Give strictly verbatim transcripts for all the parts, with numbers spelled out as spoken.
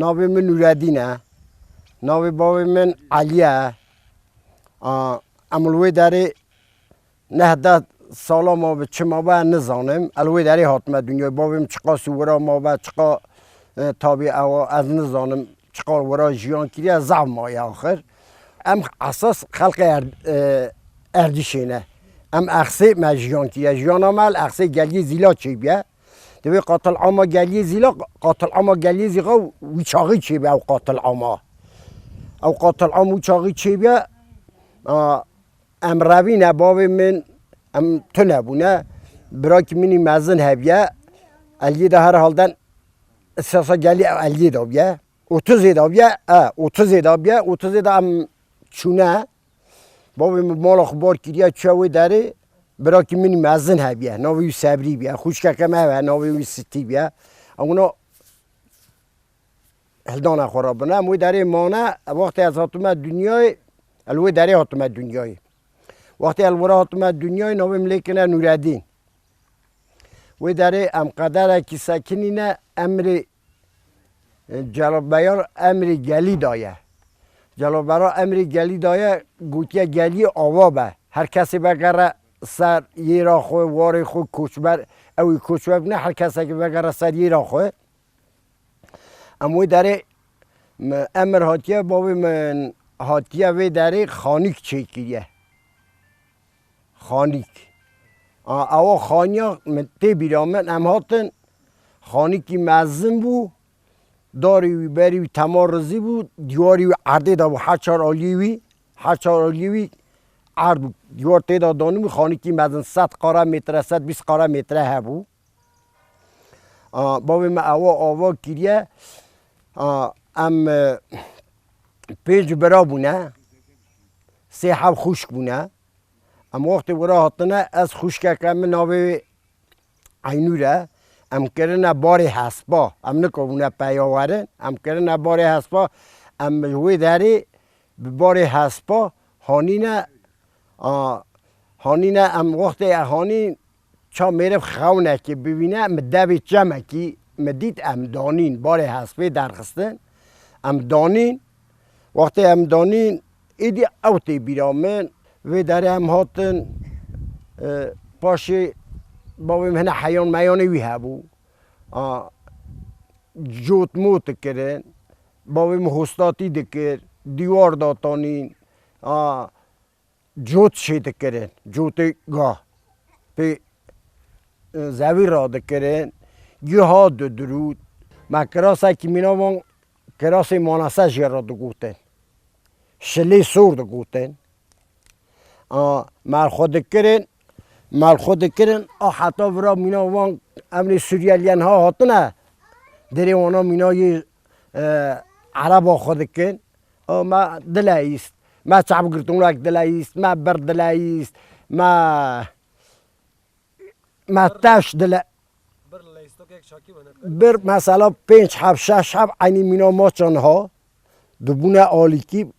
Navê min Nûredîn e. Navê bavê min Elî ye. A, em li wê derê neh deh sala mabe, çi mabe ez nizanim. Ez li wê derê hatime dinyayê. Bavê min çiqasî wira mabe, çiqa, e, tabî ewa ez nizanim. Çiqa wira jiyan kiriye, zehf maye axir. Em esas xelqê Er-, e, Erdîşê ne. Em Exsê me jiyan kiriye. Jiyana me li Exsê geliyê Zîla çêbûye. Divê qatilama geliyê Zîla, qatilama geliyê Zîla wî çaxî çêbûye ew qatilama. Ew qatilama wî çaxî çêbûye. A, em revîne bavê min, em tune bûne. Birakî min î mezin hebiye. Eliyê de her halden sesa gelî Eliyê de bûye. Otuzê de bûye, e, otuzê de bûye, otuzê de em çûne. Bavê min mala xwe bar kiriye, çûye wê derê, birakî min mezin hebiye, navê wî Sebrî biye, xwişkeke me hebe, navê wî Sitî biye. Em wina hildana xwe re bine. Em wê derê mane, wextê ez hatime dinyayê, ez li wê derê hatime dinyayê. Wextê ez li wira hatime dinyayê, navê min lê kine Nûredîn. Wê derê em qederekî sekinîne, emrê, e, Celalbeyar emrê gelî daye. Celalbeyar emrê gelî daye, gotiye geliyê ava be. Her kesê vegere ser yêra xwe, warê xwe, koçber, ew ê koçber bûne, her kesekê vegere ser yêra xwe. Em wê derê, mi emir hatiye, bavê min hatiye vê derê xanîk çêkiriye. Xanîk. A, ewa xaniya min tê bîra min, em hatin, xanîkî mezin bû, darê wî berî wî tema rizî bû, dîwarê wî erdê de bû, her çar aliyê wî, her çar aliyê wî erd bû. Dîwar tê de danîbû, xanîkî mezin sed qara metre, sed bîst qara metre hebû. A, bavê me ewa ava kiriye. A, em, e, pênc bira bûne. Sê heb xwişk bûne. Em wextê wira hatine, ez xwişkeke min navê wê Eynûr e. Em kirine barê hespa. Em nikabûne peya werin. Em kirine barê hespa. Em ji wê derê bi barê hespa hanîne, a, hanîne em wextê hanîn ça mêriv xewnekê bibîne, mi devê çemekî mi dît, em danîn, barê hespê derxistin. Em danîn, wextê em danîn, êdî ew tê bîra min, vê derê em hatin, e, paşê bavê min hine heyan meyanê wî hebû. A, cot mot dikirin, bavê min hostatî dikir, dîwar datanîn, a, cot çê dikirin, cotê ga pê, e, zevî radikirin, giha didirût. Me kirasekî mîna van kirasê manase jê re digotin. Şilê sor digotin. A, me li xwe dikirin, me li xwe dikirin, a heta vira mîna van em ê Suriyeliyan ha hatine, derê wana mîna yê, e, Ereba xwe dikin. A, me dileyîst, me çavgirtûnek dileyîst, me bir dileyîst, me, me teş dile-, Bir mesela pênc heb, şeş heb eynî mîna maça niha dibûne alîkî,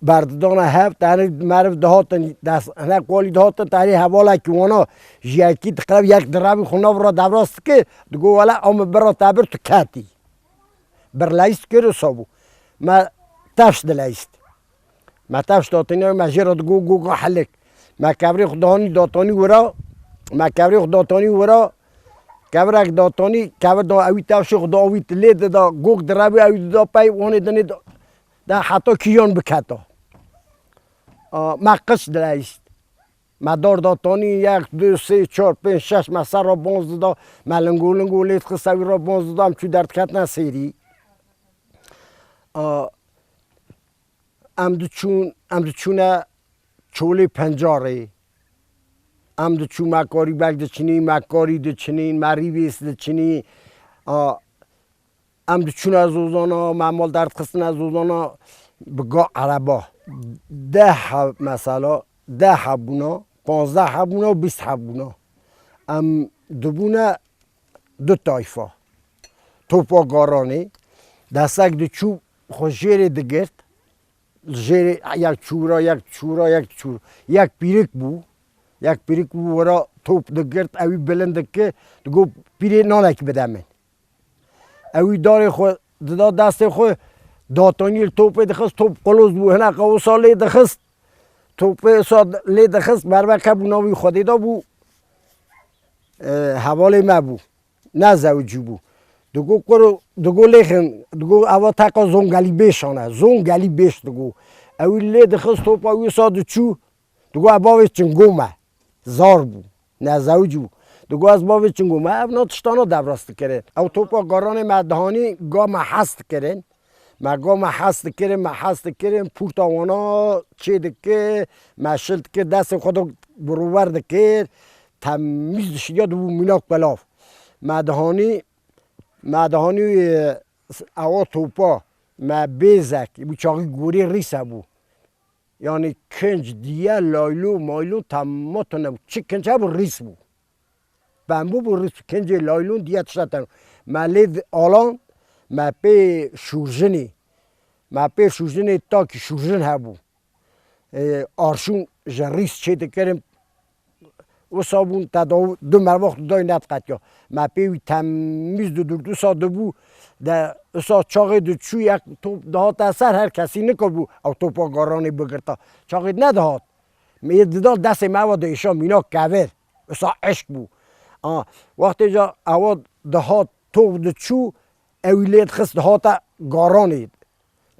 berdidana hev, tenê meriv dihatin, dest, hinek walî dihatin, tenê hevalekî wana ji yekî diqev yek direvî xwe nav re devrast dikir, digot, wele a min bira te bir tu ketî. Birleyîst kir û sabû. Me tefş dileyîst. Me tefş datîne, me jê re digot goga helik. Me kevirê xwe danî datanî wira, me kevirê xwe datanî wira, kevirek datanî, kevir da ewî tefşê xwe da avît lê dida, gog direvî ewî dida pey, wanê dinê da, da heta kîjan biketa. A, me qiç dileyîst. Me dar datanî, yek, du, sê, çar, pênc, şeş, me ser re bonz dida, me lingo lingo lê dixist ewî re bonz dida, em çû derdiketine sêrî. A, em diçûn, em diçûne çolê pencarê. Em diçû me karî bek diçinî, me karî diçinî, me rîvês diçinî. A, em diçûne zozana, me mal derdixistine zozana bi ga ereba. Deh heb mesela, deh heb bûna, panzdeh heb bûna û bîst heb bûna. Em dibûne du tayfa. Topa garanê, destek diçû xwe jêrê digirt. Jêrê yek çûra, yek çûra, yek çûra. Yek pîrik bû. Yek pîrik bû, wira top digirt, ewî bilind dikir, digot, "Pîrê, nanekî bide min." Ewî darê xwe Dida destê xwe, datanî li topê dixist, top qiloz bû, hineqa wisa lê dixist. Topê wisa lê dixist, berveke bû, navî Xwedê da bû. E, hevalê me bû. Ne zewicî bû. Digo kuro, digo lêxin, digo eva teqa zongelî bêşan e. Zongelî bêş digo. Ew lê dixist, topa wisa diçû. Digo ev bavê çingo me. Zar bû. Ne zewicî bû. Digo ez bavê çingo me. Ev na tiştana devras dikirin. Ew topa garanê me dihanî, ga me hes dikirin. Me ga me hes dikirin, me hes dikirin, pûrta wana çê dikir, me şil dikir, destê xwe de birover dikir, temîz dişiya dibû mînak belav. Me dihanî, me dihanî, e, ewa topa, me bêzek, wî çaxî gorî rîs hebû. Yanî kinc, diye, laylo, maylo, tema tune bû. Çi kinc hebû, rîs bû. Bembû bû, rîs bû. Kincê laylon diye tişta tune. Me lê di-, alan, me pê şûrjinê, me pê şûrjinê takî şûrjin hebû. E, arşûn ji rîs çê dikirin. Wisa bûn te daw-, du mervax dayî nediqetiya. Me pê wî temîz didûrt. Wisa dibû, de wisa çaxê diçû, yek top dihate ser, her kesî nikarbû ew topa garanê bigirta. Çaxê nedihat. Me yê dida destê me, ewa diêşa mîna kevir. Wisa eşk bû. A, wextê ca ewa dihat top diçû, ewî lê dixist dihate garanê.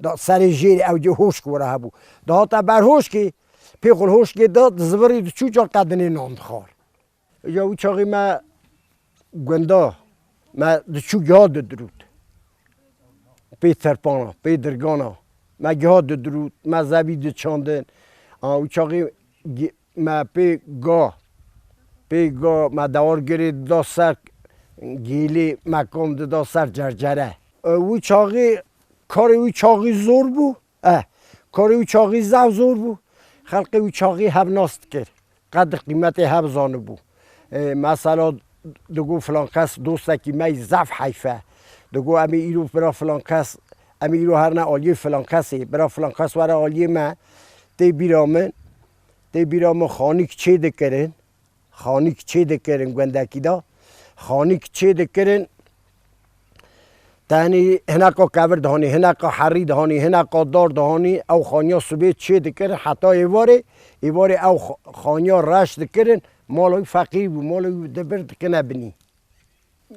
Da serê jêrê ew cê hoşk were hebû. Dihate ber hoşkê, pê xwe li hoşkê da, dizivirî diçû, ca qedinê nan dixwar. Îca wî çaxî me gunda, me diçû giha didirût. Pê terpana, pê dirgana. Me giha didirût, me zevî diçandin. A, wî çaxî gi-, me pê ga, pê ga, me dewar girê dida ser gêlê, me kam dida ser cercere. E, wî çaxî, karê wî çaxî zor bû. Eh, karê wî çaxî zaf zor bû. Xelkê wî çaxî hev nas dikir. Qedir qîmetê hev zanibû. E, mesela digo filan kes dostekî me yî zaf heyf e. Digo em ê îro bira filan kes, em ê îro herine aliyê filan kesê, bira filan kes were aliyê me. Tê bîra min, tê bîra min xanîk çê dikirin. Xanîk çê dikirin gundekî de. Xanîk çê dikirin. Tenê hineka kevir dihanî, hineka herî dihanî, hineka dar dihanî. Ew xaniya sibê çê dikirin heta êvarê. Êvarê ew xa-, xaniya reş dikirin. Mala wî feqîr bû, mala wî dibir dikine binî.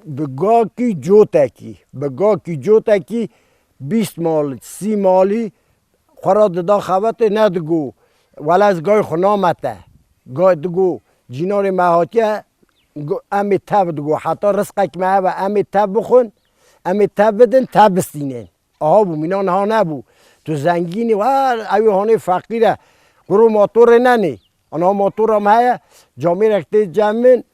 Bi gakî cotekî, bi gakî cotekî bîst mal, sî malî xwe ra dida xevetê, nedigo, wele ez gayê xwe name te. Gay digo, cînarê me hatiye, go-, em ê tev digo, heta rizqek me hebe, em ê tev bixwin, em ê tev bidin, tev bistînin. Aha bû, mîna niha nebû. Tu zengîn î, wa, ew ê hanê feqîr e. Kuro motorê nenê. Ana motora me heye, camêrek tê cem min,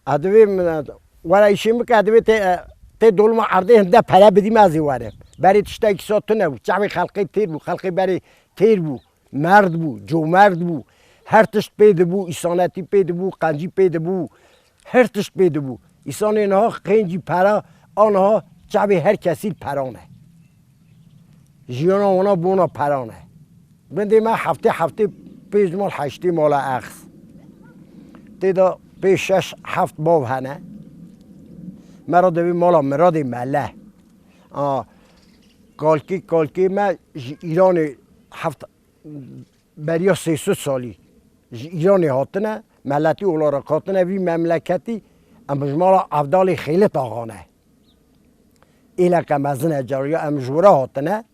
ez divê min, were îşê min ke, ez divê tê, tê dolma erdê hinde pere bidî me ez ê werim. Berê tiştekî sa tune bû, çavê xelqê têr bû, xelqê berê têr bû, merd bû, comerd bû, her tişt pê dibû, îsanetî pê dibû, qencî pê dibû, her tişt pê dibû. Îsanê niha qencî pera, a niha çavê her kesî peran e. Jiyana wana bona peran e. Gundê me heftê heftê pênc mal heştê mala ex. Tê de pê şeş heft bav hene. Me re divê mala Miradê Mele. A, kalkê, kalkê me ji Îranê heft, beriya sê sed salî ji Îranê hatine, meletî olarak hatine vî memleketî, em ji mala Evdalê Xêlit Axa ne. Êleke mezin e, cariya em ji wira hatine.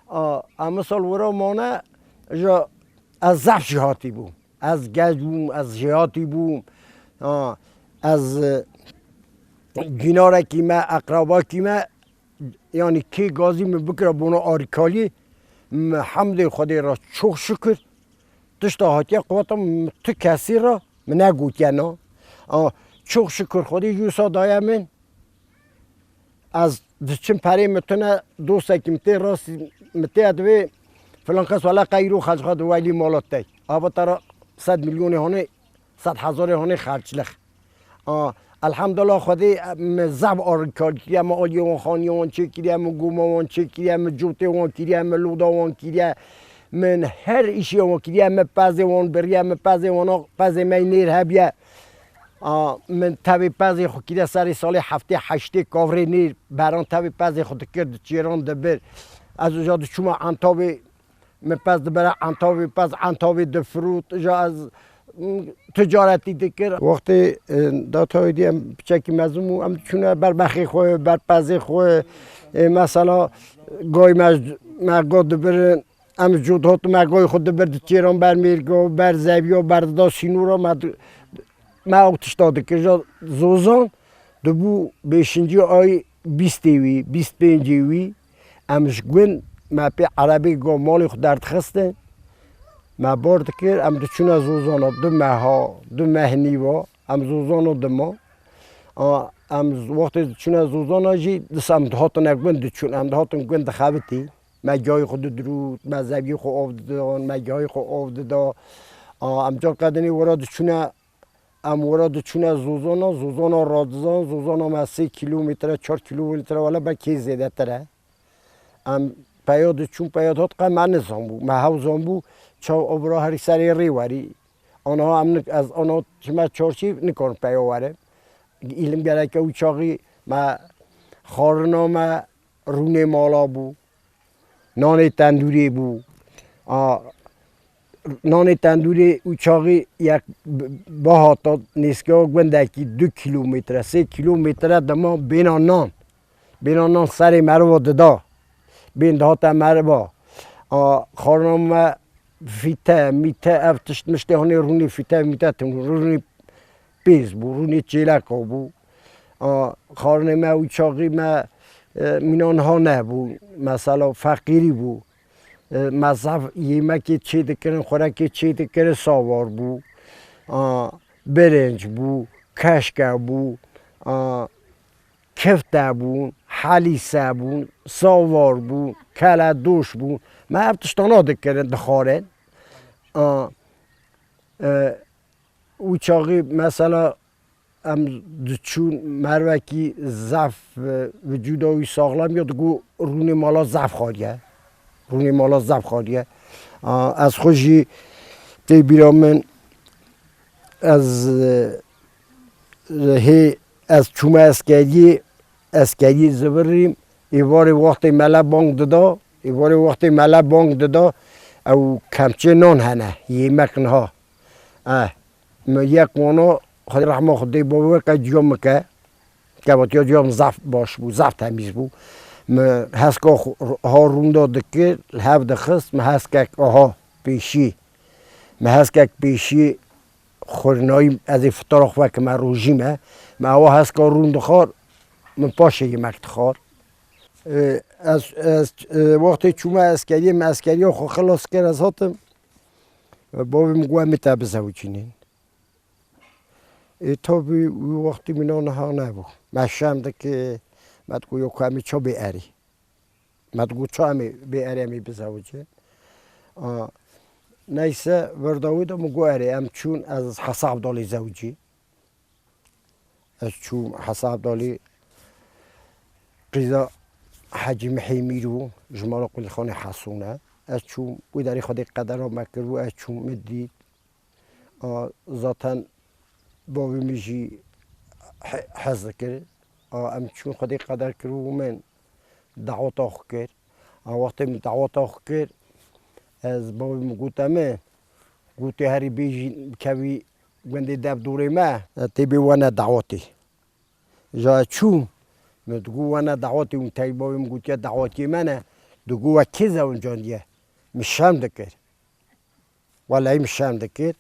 A, em misal wira mane, ji, ez zehf jêhatî bûm. Ez genc bûm, ez jêhatî bûm. A, ez, e, cînarekî me, eqrabakî me, yanî kê gazî min bikira bona arîkaliyê, min hemdê Xwedê re çok şikir, tişta hatiye quweta min tu kesî re min negotiye na. A, çok şikir Xwedê jî wisa daye min. Ez diçim perê min tune, dostekî min tê rastî min tê divê filan kes wele qe îro xercxa di welî mala te. Ava te re sed milyonê hane, sed hezarê hane xerclix. A, elhamdulillah Xwedê min zaf arîkar kiriye, min aliyê wan xaniya wan çêkiriye, min goma wan çêkiriye, min cotê wan kiriye, min loda wan kiriye. Min her îşê wan kiriye, min pezê wan biriye, min pezê wana, pezê me yî nêr hebiye. A, min tevî pezê xwe kîre serê salê heftê heştê kavrê nêr beran tevî pezê xwe dikir, diçêran dibir. Ez uca diçûma Entabê, min pez dibere Entabê, pez Entabê difirût. Uca ez, m, ticaretî dikir. Wextê, e, datayê dî em piçekî mezin bû, em diçûne ber bexê xwe, ber pezê xwe. E, mesela, gay me, me ga dibirin, em ji cot hatime gayê xwe dibir diçêran ber mêrga, ber zeviya, ber dida sînora me di-, me ew tişta dikir. Ja zozan dibû bêşincî ayê bîstê wî, bîst pêncê wî, em ji gund me pê erebê ga malê xwe derdixistin, me bar dikir, em diçûne zozana du meha, du meh nîva, em zozana dima. A, em z-, wextê diçûne zozana jî, disa em dihatine gund diçûn, em dihatin gund dixebitî. Me gihayê xwe didirût, me zeviyê xwe av didan, me gihayê xwe av dida. A, em carka dinê wira diçûne, em wira diçûne zozana, zozana radizan, zozana me sê kîlometre, çar kîlometre wele belkî zêdetir e. Em peya diçûn, peya dihat qe me nizanbû. Me hew zanbû, çaw obra herî serê rê werî. Aniha em nik-, ez aniha çime çarşî nikarim peya werim. Îlim gereke wî çaxî me xwarina me rûnê mala bû. Nanê tendûrê bû. A, nanê tendûrê û çaxî yek b-, bihata nêzîkîya gundekî du kîlometre, sê kîlometre dema bêna nan. Bêna nan serê meriva dida. Bên dihate meriva. A, xwarina me fîte, mîte, ev tişt miştê hanê rûnê fîte, mîte tun, rûnê pêz bû, rûnê çêleka bû. A, xwarinê me û çaxî me, e, mîna niha nebû. Mesela feqîrî bû. E, me zaf yêmekê çê dikirin, xurekê çê dikirin, sawar bû. A, birinc bû, keşke bû. A, kifte bûn, helîse bûn, sawar bûn, keledoş bûn. Me ev tiştana dikirin, dixwarin. A, e, û çaxî mesela em diçûn mervekî zaf, e, vücuda wî saxlem ya digo rûnê mala zaf xwariye. Rûnê mala zaf xwariye. A, ez xwe jî tê bîra min ez, e, hê ez çûme eskeriyê, eskeriyê zivirîm, êvarê wextê mele bang dida, êvarê wextê mele bang dida, ew kemçê nan hene, yêmek niha. Eh, min yek wana, Xwedê rehma xwe dê bavê weke ciya min ke, kevatiya ciya min zaf baş bû, zaf temîz bû. Min heska xwe ha rûnda dikir, li hev dixist, min heskek aha pêşî, min heskek pêşî xwirnayî, ez ê fitara xwe weke me rojî me, min awa heska rûn dixwar, min paşê yemek dixwar. E, ez, ez, e, wextê çûme eskeriyê, min eskeriya xwe xilas kir, ez hatim. E, bavê min got, "Em ê te bizewicînin." Ê, tabî wî wextî mîna niha nebû. Me şem dikir, me digot, "Yo, ku em ê ça bê erê?" Me digot, "Ça em ê bê erê, em ê bizewicin?" A, neyse, vir dawî de min got, "Erê." Em çûn, ez Hesa Evdalê zewicî. Ez çûm Hesa Evdalê, qîza Hecî Mihê Mîr û ji mala Qulîxanê Hesûn e. Ez çûm, wê derê Xwedê qedera me kiribû, ez çûm, min dît. A, zaten bavê min jî he-, hez dikir. A, em çûn, Xwedê qeder kiribû, min daweta xwe kir. A, wextê min daweta xwe kir, ez bavê min gote min, gotê, "Herî bêjî bikevî gundê dev dorê me, e, tê bê wene dawetê." Ja çûm, min digot, "Wene dawetê." Hûn tey bavê min gotiye, "Dawetiyê me ne." Digot, "We kê zewicandiye?" Min şem dikir. Welehî min şerm dikir.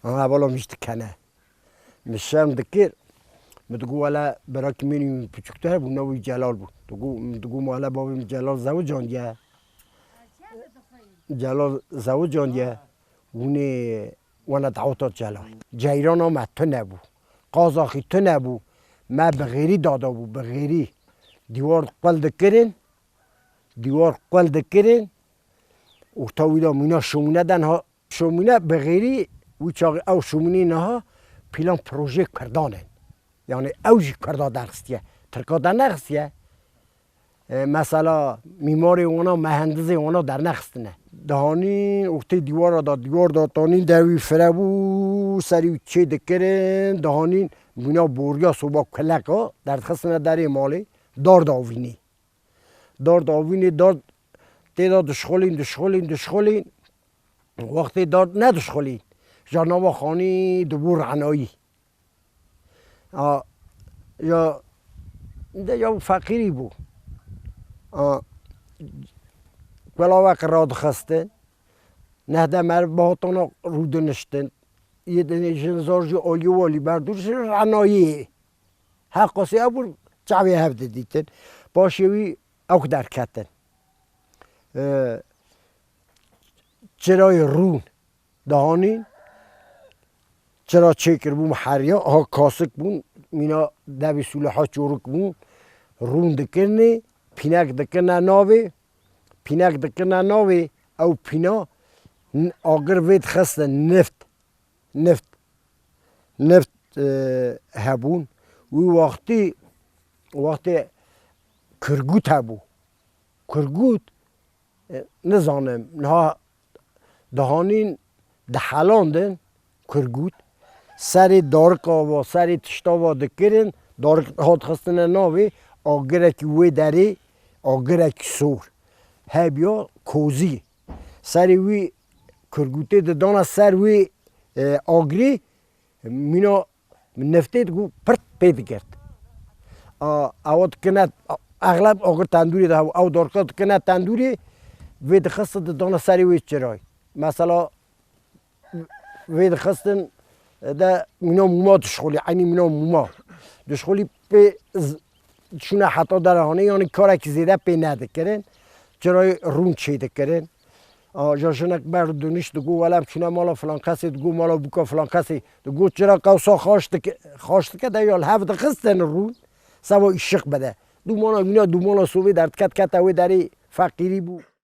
Aha, hevala min jî dikene. Min şerm dikir. Min digot, wele birakî min piçûktir hebû, navê wî Celal bû. Digot, min digot, wele bavê min Celal zewicandiye. Celal zewicandiye. Hûnê wele daweta Celal. Ceyrana me tune bû. Qazaxî tune bû. Me bi xêrî dadabû, bi xêrî. Dîwar qul dikirin. Dîwar qul dikirin. Orta wî de mîna şomîne de niha. Şomîne bi xêrî wî çaxî ew şomînê niha plan projê Kurdan in. Yani ew jî Kurda derxistiye. Tirka dernexistiye. E, mesela mîmarê wana, mehendizê wana dernexistine. Dihanîn, wextê dîwara da, dîwar da tanîn, dervî fire bû, serî çê dikirin, dihanîn, bûna boriya soba kuleka, derdixistine derê malê, dar davînî. Dar davînî, dar tê da dişxulîn, dişxulîn, dişxulîn. Wextê dar nedişxulîn, ja nava xanî dibû renayî. A, ya, de ya feqîrî bû. A, kulavek radixistin, nehde meriv bi hatana rûdiniştin. Yê dinê jin zor jî olî wolî berdûr ji renayê. Her qasî ew bû çavê hev didîtin. Paşê wî ew derketin. E, çirayê rûn dihanîn, çira çêkir bûn heriya, ha kasik bûn, mîna devî sûleha çoruk bûn, rûn dikirnê, pînek dikirne navê, pînek dikirne navê, ew pîna n-, agir vê dixistin nift, nift, nift, e, hebûn. Wî wextî, wextê kirgût hebû. Kirgût, e, nizanim, niha dihanîn dihelandin kirgût. Serê darika va, serê tişta va dikirin, darik hat xistine navê agirekî wê derê, agirekî sor. Hebiya kozî. Serê wî kirgûtê didana ser wê, e, agirê, mîna Min niftê digot pirt pê digirt. A, ew dikine, exleb agir tendûrê de hebû. Ew dorka dikine tendûrê, vê dixistin didana serê wê çirayê. Mesela, vê dixistin de mîna mûma dişxulî, eynî mîna mûma. Dişxulî pê z-, çûne heta derahanê, yanî karekî zêde pê nedikirin. Çirayê rûn çê dikirin. A, ja jinek ber dûnîş digot, wele em çûne mala filan kesê, digot mala bûka filan kesê, digot çira qewsa xaş dike, xaş dike de ya li hev dixistin rûn, seba îşiq bide. Dûmana mîna dûmana sovê derdiket kete wê derê feqîrî bû.